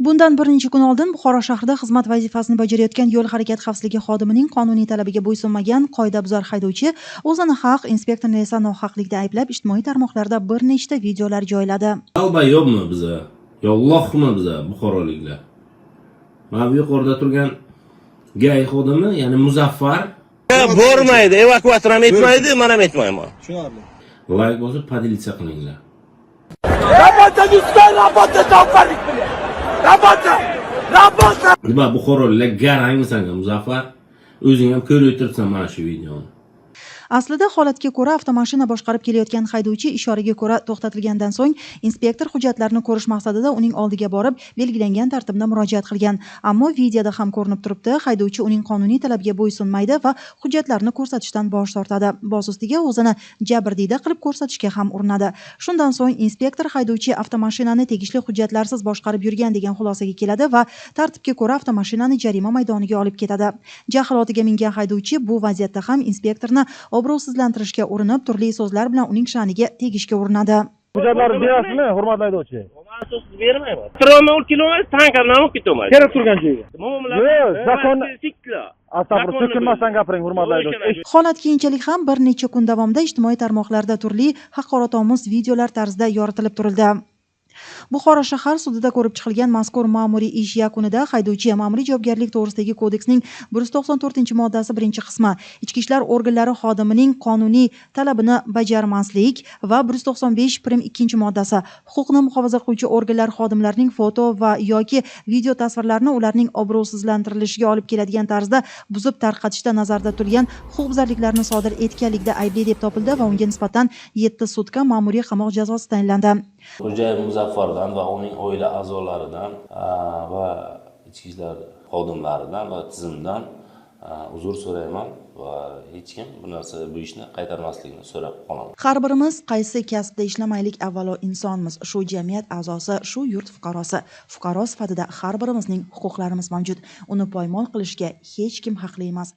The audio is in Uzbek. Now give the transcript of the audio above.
Bundan bir necha kun oldin Buxoro shahrida xizmat vazifasini bajarayotgan yo'l harakati xavfsizligi xodimining qonuniy talabiga bo'ysunmagan qoidabuzar haydovchi o'zini haq, inspektorni esa nohaqlikda ayblab, ijtimoiy tarmoqlarda bir nechta videolar joyladi. Долбоёб mi biza? Yo лох mi biza, buxoroliklar? Mana bu yuqorida turgan ГАИ xodimi, ya'ni Muzaffar. Bormaydi, evakuator ham etmaydi, man ham etmayman. Tushunarli. Layk bosib, поделиться qilinglar. Работа не стой, работа, долбарик, блядь! Работа! Работа! Nima, buxoroliklar garangmisan, Muzaffar? O'zing ham ko'rib o'tiribsan mana shu videoni. Aslida holatga ko'ra, avtomashina boshqarib kelayotgan haydovchi ishoraga ko'ra to'xtatilgandan so'ng inspektor hujjatlarni ko'rish maqsadida uning oldiga borib, belgilangan tartibda murojaat qilgan. Ammo videoda ham ko'rinib turibdi, haydovchi uning qonuniy talabiga bo'ysunmaydi va hujjatlarni ko'rsatishdan bosh tortadi. Boz ustiga o'zini jabrdiyda qilib ko'rsatishga ham urinadi. Shundan so'ng inspektor haydovchi avtomashinani tegishli hujjatlarsiz boshqarib yurgan degan xulosaga keladi va tartibga ko'ra avtomashinani jarima maydoniga olib ketadi. Jahl otiga mingan haydovchi bu vaziyatda ham inspektorni obro'sizlantirishga urinib, turli so'zlar bilan uning sha'niga tegishga urinadi. Hujjatlarni berasizmi, hurmatli haydovchi? Man bermayman. Tramvay olib kelolmaysiz, tankamdan olib ketolmaysiz. Kelib turgan joyiga. Yo'q, закон- Sikla. Astag'firullah, so'kinmasdan gapiring, hurmatli haydovchi. Holat keyinchalik ham bir necha kun davomida ijtimoiy tarmoqlarda turli haqoratomuz videolar tarzida yoritilib turildi. Buxoro shahar sudida ko'rib chiqilgan mazkur ma'muriy ish yakunida haydovchi Ma'muriy javobgarlik to'g'risidagi kodeksning 194-moddasi birinchi qismi, ichki ishlar organlari xodimining qonuniy talabini bajarmaslik, va 195 prim ikkinchi moddasi, huquqni muhofaza qiluvchi organlar xodimlarining foto va yoki video tasvirlarini ularning obro'sizlantirilishiga olib keladigan tarzda buzib tarqatishda nazarda tutilgan huquqbuzarliklarni sodir etganlikda aybli deb topildi va unga nisbatan 7 sutka ma'muriy qamoq jazosi tayinlandi. Xo'jayev Muzaffardan va uning oila a'zolaridan va ichki ishlar xodimlaridan va tizimdan uzr so'rayman va hech kim bu narsa, bu ishni qaytarmasligini so'rab qolaman. Har birimiz qaysi kasbda ishlamaylik, avvalo insonmiz, shu jamiyat a'zosi, shu yurt fuqarosi. Fuqaro sifatida har birimizning huquqlarimiz mavjud. Uni poymol qilishga hech kim haqli emas.